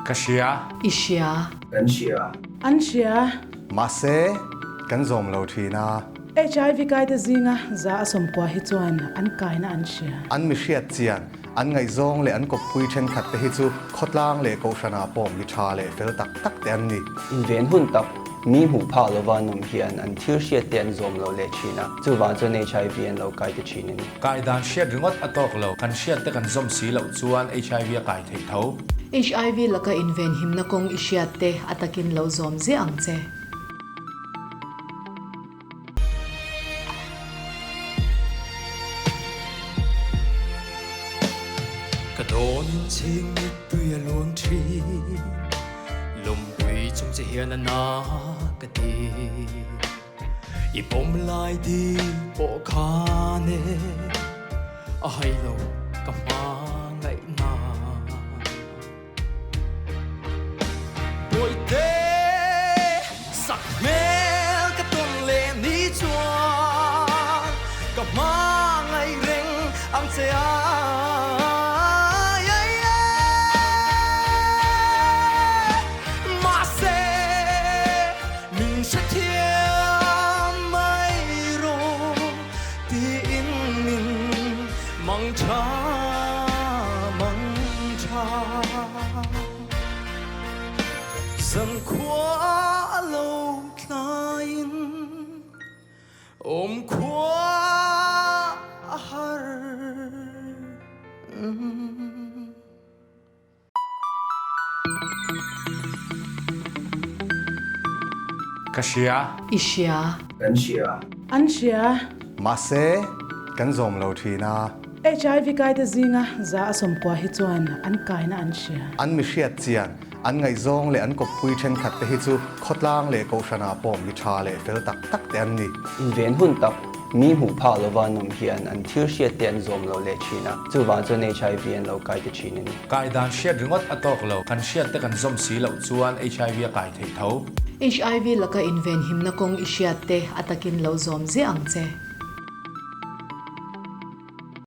Ka hria. I hria. Kan hria. An hria. Mahse, kan zawm lo thin a. HIV kaite zinga za a sawmkua hi chuan an kaina an hria. An mi hriat chian, an ngaihzawng leh an kawppui thenkhat te hi chu khawtlang leh kohhranah pawh mi tha leh fel tak tak te an ni. Inven hun tak, mi hmuh phak lova an awm hian an thil hriat te an zawm lo leh thin a, chuvang chuan HIV an lo kai ta thin a ni. Kai dan hriat ringawt a tawk lo, kan hriat te kan zawm si loh chuan HIV a kai theih tho. HIV laka inven himna kawng i hriat te a takin lo zawm ziah ang che. Ka dawn in chhing mittui a luang thin, lawmpui chung che hian a na ka ti. I pawm lai di pawh khan e, a hai lo ka hmangaihna. Bawihte sak hmel ka tawn leh ni chuan ka hmangaih reng ang che a. Mahse min hrethiam mai rawh tiin min mang tha mang tha. Zankhua a lo tlaiin awmkhua a har. Ka hria. I hria. Kan hria. An hria. Mahse, kan zawm lo thin a. HIV kaite zinga za a sawmkua hi chuan an kaina an hria. An mi hriat chian, an ngaihzawng leh an kawppui thenkhat te hi chu khawtlang leh kohhranah pawh mi tha leh fel tak tak te an ni. Inven hun tak, mi hmuh phak lova an awm hian an thil hriat te an zawm lo leh thin a, chuvang chuan HIV an lo kai ta thin a ni. Kai dan hriat ringawt a tawk lo, kan hriat te kan zawm si loh chuan HIV a kai theih tho. HIV laka inven himna kawng i hriat te a takin lo zawm ziah ang che.